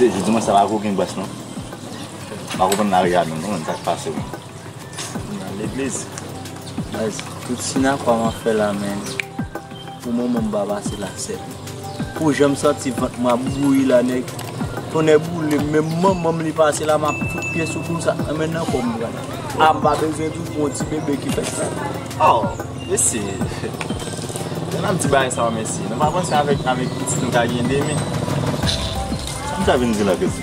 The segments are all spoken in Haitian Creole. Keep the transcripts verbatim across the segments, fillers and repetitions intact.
Jodi mwen sa pa gen bas non. Pa konprann lari a non, non, sa k pase menm. M nan legliz. Baz, tout sinakwa m ap fè la, men. Pou moman m pa pase la, sèl. Pou jan m santi vant mwen ap bouyi la, nèg. Tonnè boule m, menm manman m li pase la, m ap fout pye sou kou l sa. Anmè nan kò m pral. A m pa bezwen di w pou yon ti bebe ki fèt la. Oh, mesye. Lè n ap di bagay sa yo, mesye. Nou pa panse avèk, avèk pitit nou ka gen demen. Sa m ta vin di la, Kezi?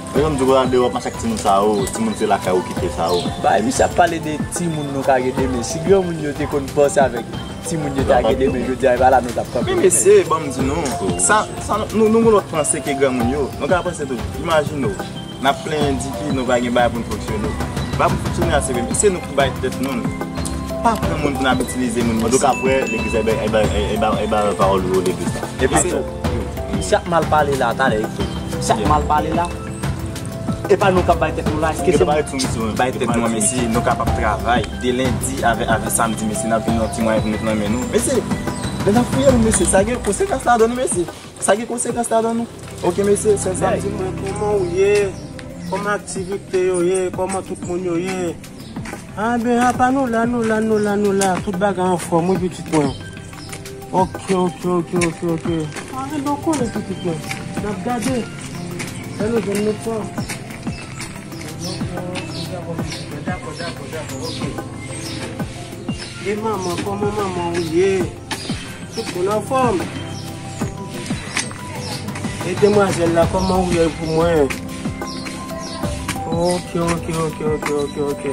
Mwen menm di w al deyò, panse ak timoun sa yo, timoun se lakay ou kite sa yo. Bay, misye ap pale de timoun nou ka gen demen. Si granmoun yo te konn panse avèk timoun yo ta gen demen, jodi a, e pa la nou t ap kanpe. Men mesye, ban m di nou, sa, sa, nou, nou gen lòt panse ke granmoun yo. Nou ka panse tou. Imajine w, n ap plenyen di ki nou pa gen bagay pou n fonksyone. Bagay pou n fonksyone a se, se nou ki bay tèt nou. Pa pran moun pou n ap itilize moun. Antouka, frè, legliz, e ba, e ba, e ba, e ba pawòl yo legliz la. Epi se, misye ap mal pale la, talè, epi misye ap mal pale la. E pa nou k ap bay tèt nou la, èske se bay tèt nou an, mesye, nou kapab travay de lendi avè, avè samdi, mesye, n ap vin yon ti mwayen pou met nan men nou. Mesye, lè n ap fouye nou, mesye, sa gen konsekans ladan nou, mesye. Sa gen konsekans ladan nou. Oke, mesye, se sa m di nou. Kòman ou ye? Kòman aktivite yo ye? Kòman tout moun yo ye? A ben, apa nou la, nou la, nou la, nou la. Tout bagay anfòm, wi, pitit mwen. Oke, oke, oke, oke, oke. A, enben, w konnen pitit mwen. N ap gade. Lè nou jwenn nou fò. Dakò, dakò, dakò, dakò, oke. E manman, kòman manman ou ye? Tout moun anfòm? E demwazèl la, kòman ou ye pou mwen? Oke, oke, oke, oke, oke, oke.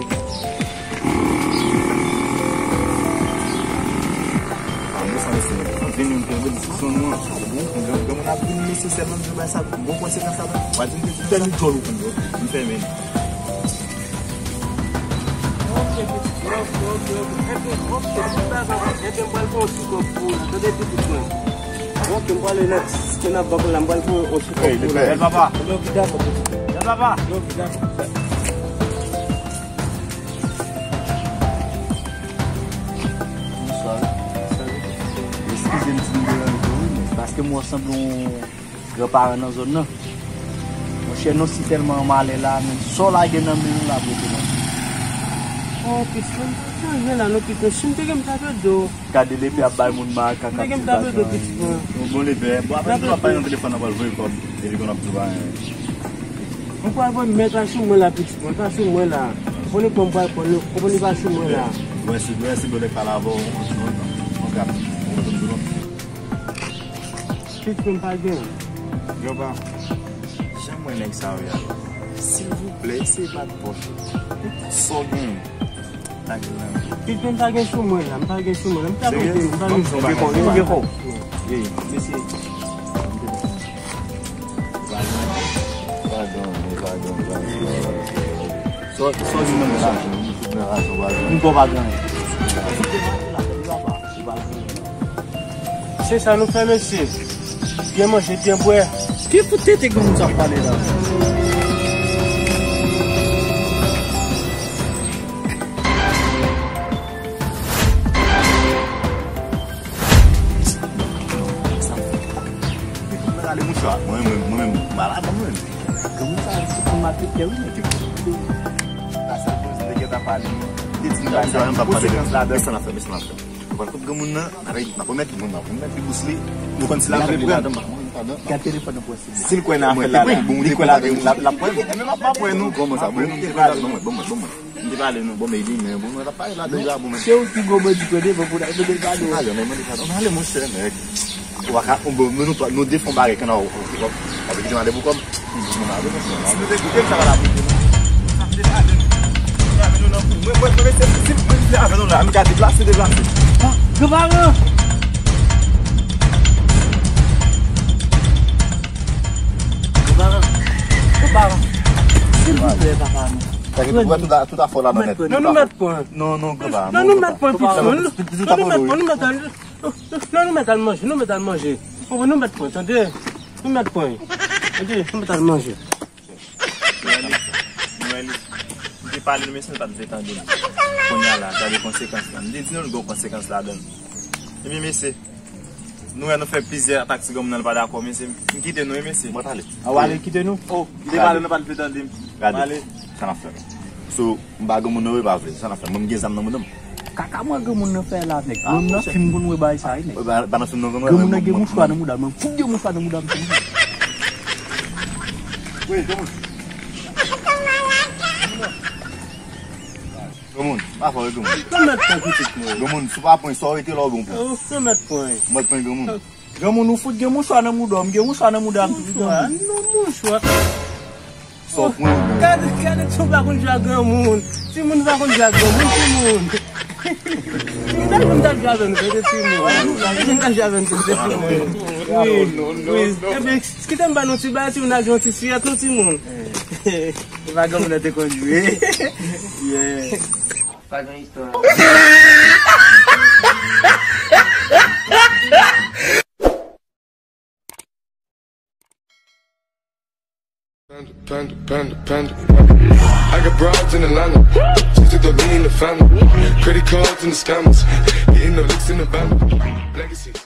A, bon, sa, mesye, antre nou, nou fè yon diskisyon, nou, an. Bon, granmoun ap vin, mesye, sèlman nou bay sa, bon konsekans ladan. W a di, nou te di, fè nou djòl ou konn, nou fèmen. Ok, ok, ok, ok. Epi, ok, tout bagay, epi m pral pran yon ti kòb pou ou la, tande pitit mwen. Ok, m pral relax, ke n ap bank la, m pral pran yon ti kòb pou ou la. Bèl papa. Ok, dakò, pitit mwen. Bèl papa. Ok, dakò. Bonswa. Eskize m si m deranje w, wi, men paske m wè w sanble yon gran paran nan zòn nan. Monchè, nou si tèlman an malè la, men sa w lage nan men nou la, bro, non. Oh, pitit mwen, m pa gen anyen la, non, pitit mwen. Si m te gen, m t ap ede w. Gade lepe ap bay moun makak, ap di bagay. Bon, bon, lepe. Bon, apre nou ap pale nan telefòn, nan pral voye kòb. Epi konn ap di bagay. Mwen pral voye mèt la sou mwen la, pitit mwen, pa sou mwen la. Bon, lepe, mwen pral pran l, konprann li pa sou mwen la. Mèsi, mèsi, bro, dèk pale avè w, on, on, on, on gade. Pitit mwen pa gen. Yo pa. Jan mwen nèg sa yo ye a. Silvouplè, eseye bat pòch ou. Sa w gen. Lage l nan men. Pitit mwen pa gen sou mwen la, m pa gen sou mwen la. M ta mete, m pa gen sou mwen. Gen kò. Ye, mesye. Padon, padon, padon. Sa, sa w di mwen la? M kò pa gen anyen. Se sa nou fè, mesye. Byen manje, byen bwè. Ki fout tete granmoun sa ap pale la? Mwen menm, mwen menm, malad mwen menm. Granmoun sa, se pou maltretè, wi, men. La sèl koze, nèg yo ta pale, li te di nou bagay sa, konsekans ladan. Mèsi, n ap fè, mèsi, n ap fè. Nou pral kot granmoun nan, n ap, n ap remèt li, bon, n ap remèt li bous li. Nou konn si l ap vle pran. Gad telefòn nan pou wè si. Si l kwè nan afè la, la, li kwè la, l ap, l ap pran. Enben m ap, m ap pran nou. Bon, bon, sa, bon, m te pale, bon, bon, bon, bon. M te pale, non. Bon, men li, men, bon, mwen t ap pale la deja, bon, men. Se ou ki gwo bandi kwè devan pou n al mande l padon. Ale, mwen mande padon. Ale, monchè, nèg. Ou pa ka, bon, men nou, nou defon bagay, kan w ap kite mande pou kòb. Si nou te koute m, sa pa t ap rive non. Sa se pa de, sa se pa de nou nan kou. Mwen, mwen, mwen, se, si mwen se avè nou la, m ka deplase, deplase. Ah, granparan! Granparan! Granparan! Silvouplè, papa nou. Sa ki tou, tout a, tout a fò la nan nèt. Non, nou mèt pran. Non, non, granparan. Non, nou mèt pran, pitit mwen. Non, nou mèt pran, nou mèt al. Non, nou mèt al manje, nou mèt al manje. Ou konprann, nou mèt pran, tande? Nou mèt pran. Tande, nou mèt al manje. Nou wè li, nou wè li. M te pale l, mesye, l pa t vle tande m. Kounye a la, gade konsekans lan. M te di nou l gen konsekans ladan l. Ebyen, mesye, Nou wè nou fè plizyè atak ti granmoun nan, li pa dakò, mesye. M kite nou, wi, mesye. Mwen t ale. A, w ale kite nou? Oh, li te pale, nou pa t vle tande m. Gade. M ale. Sa n ap fè? So, m pa granmoun nan, wi, pa vle. Sa n ap fè? Mwen, m gen zam nan mouda m. Kaka mwen granmoun nan fè la, nèg. Granmoun nan fim pou nou wè bagay sa, wi, nèg. Ba-, ba nan fim nan, granmoun nan gen mouchwa nan mouda, mwen fout gen mouchwa nan mouda m. Wi, granmoun. Granmoun, pa fò, wi, granmoun. Ou mèt pran pitit mwen. Granmoun, si w pa pran, sa w rete la, w bon pran. Ou mèt pran. Mèt pran granmoun. Granmoun, ou fout gen mouchwa nan mouda w, m gen mouchwa nan mouda m tou, granmoun. Non, mouchwa. Sa w pran? Gade, gade, ti w pa konn jwe ak granmoun. Timoun pa konn jwe ak granmoun, timoun. Timoun, ta jwe avè nou, se timoun. Timoun, ta jwe avè nou, se timoun. Wi, wi. Ebyen, kite m ba nou ti bagay, timoun, al jwe yon ti siyèt, non, timoun. Se pa granmoun nan te konn jwe. Yeah. Pa gen istwa. Panda, panda, panda, panda. I got broads in Atlanta. Just to throw me in the family. Credit cards in the scammers. Getting no licks in the van. Legacies.